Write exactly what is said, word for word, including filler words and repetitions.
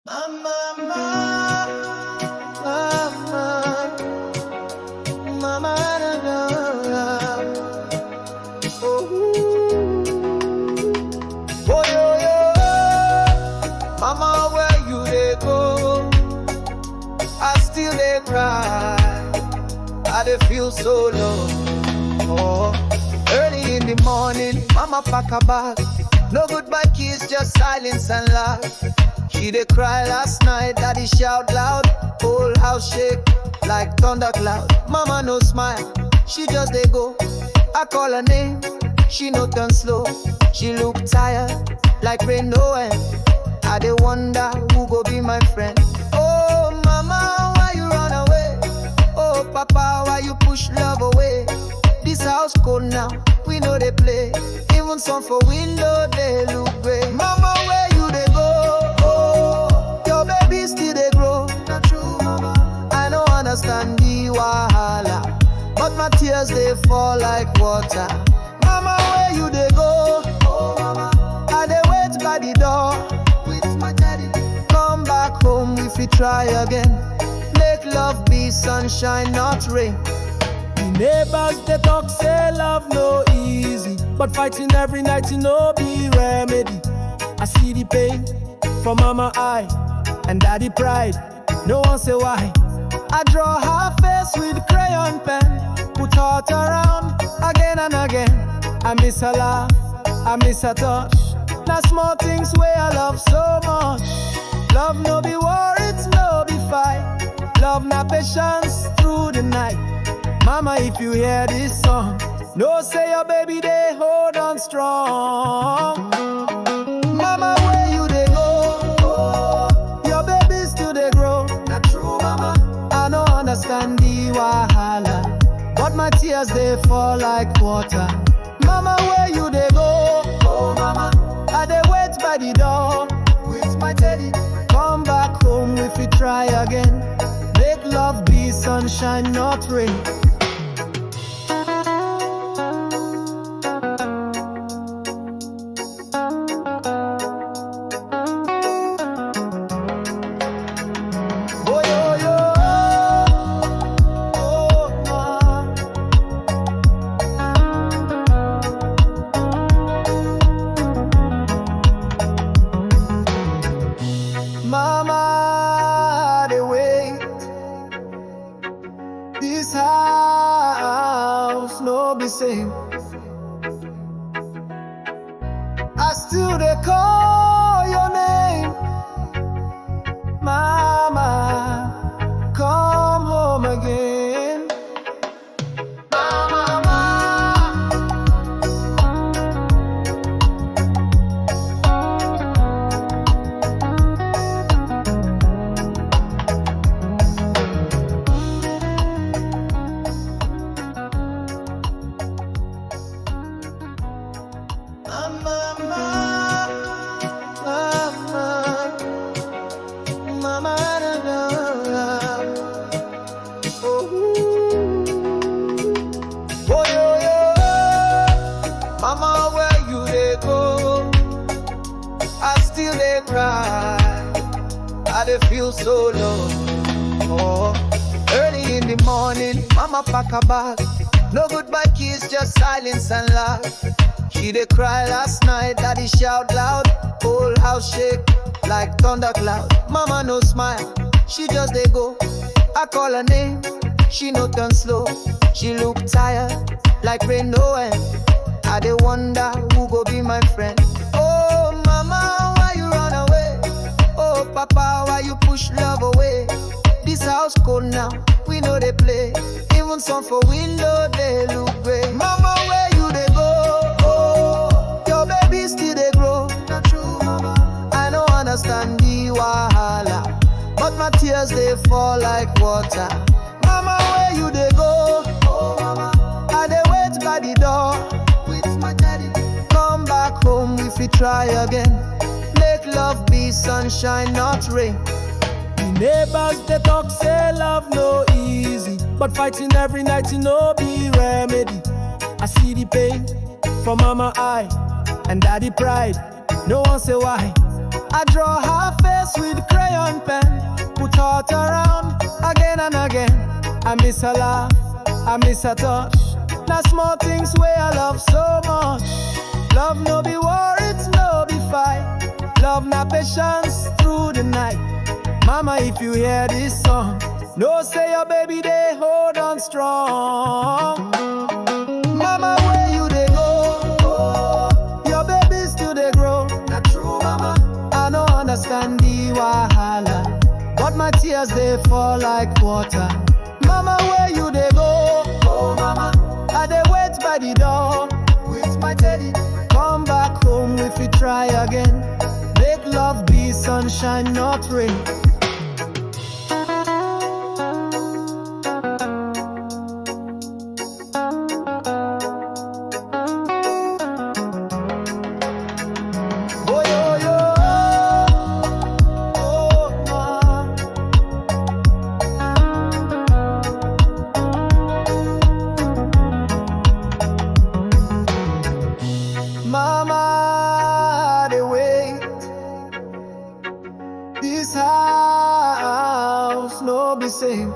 Mama, mama, mama, mama, oh, oh, yo, yo, mama, where you dey go? I still dey cry. I dey feel so low. Oh, early in the morning, mama pack her bag. No goodbye kiss, just silence and laugh. She dey cry last night, daddy shout loud. Whole house shake like thundercloud. Mama no smile, she just dey go. I call her name, she no turn slow. She look tired, like rain no end. I dey wonder who go be my friend. Oh mama, why you run away? Oh papa, why you push love away? This house cold now, we no dey play. Even sun for window dey look gray. Mama, where you dey go? Oh, your baby still dey grow. Na true, mama. I no understand the wahala, but my tears dey fall like water. Mama, where you dey go? Oh, mama. I dey wait by the door with my daddy. Come back home, we fit try again. Make love be sunshine, not rain. The neighbors dey talk say love no easy, but fighting every night e no be remedy. I see the pain for mama eye and daddy pride. No one say why. I draw her face with crayon pen, put heart around again and again. I miss her laugh, I miss her touch. Na small things wey I love so much. Love no be war, it's no be fight. Love na patience through the night. Mama, if you hear this song, know say your baby dey hold on strong. Mama, where you dey go? Your baby still dey grow. Na true, mama. I no understand the wahala, but my tears dey fall like water. Mama, where you dey go? Oh, mama. I dey wait by the door with my teddy. Come back home, we fit try again. Make love be sunshine, not rain. Oh, yo, yo. Oh, ma. Mama, dey wait. This house no be same. I still dey call your name. Mama, come home again. Mama, mama. Mama, mama, mama, mama, oh, oh, yo, yo. Mama, where you dey go? I still dey cry. I dey feel so low. Oh, early in the morning, mama pack her bag. No goodbye kiss, just silence and laugh. She dey cry last night, daddy shout loud. Whole house shake like thundercloud. Mama no smile, she just dey go. I call her name, she no turn slow. She look tired, like rain no end. I dey wonder who go be my friend. Oh mama, why you run away? Oh papa, why you push love away? This house cold now, we no dey play. Even sun for window dey look gray. Mama, where you dey go? Oh, your baby still dey grow. Na true, mama. I no understand the wahala, but my tears dey fall like water. Mama, where you dey go? Oh, mama. I dey wait by the door with my daddy. Come back home, we fit try again. Make love be sunshine, not rain. The neighbors dey talk say love no easy, but fighting every night e no be remedy. I see the pain for mama eye and daddy pride. No one say why. I draw her face with crayon pen, put heart around again and again. I miss her laugh, I miss her touch. Na small things wey I love so much. Love no be words, no be fight. Love na patience through the night. Mama, if you hear this song, know say your baby dey hold on strong. Mama, where you dey go? Oh, your baby still dey grow. Na true, mama. I no understand the wahala, but my tears dey fall like water. Mama, where you dey go? Oh, mama. I dey wait by the door with my teddy. Come back home if you try again. Make love be sunshine, not rain. Oh, yo, yo. Oh, ma. Mama, dey wait. This house no be same.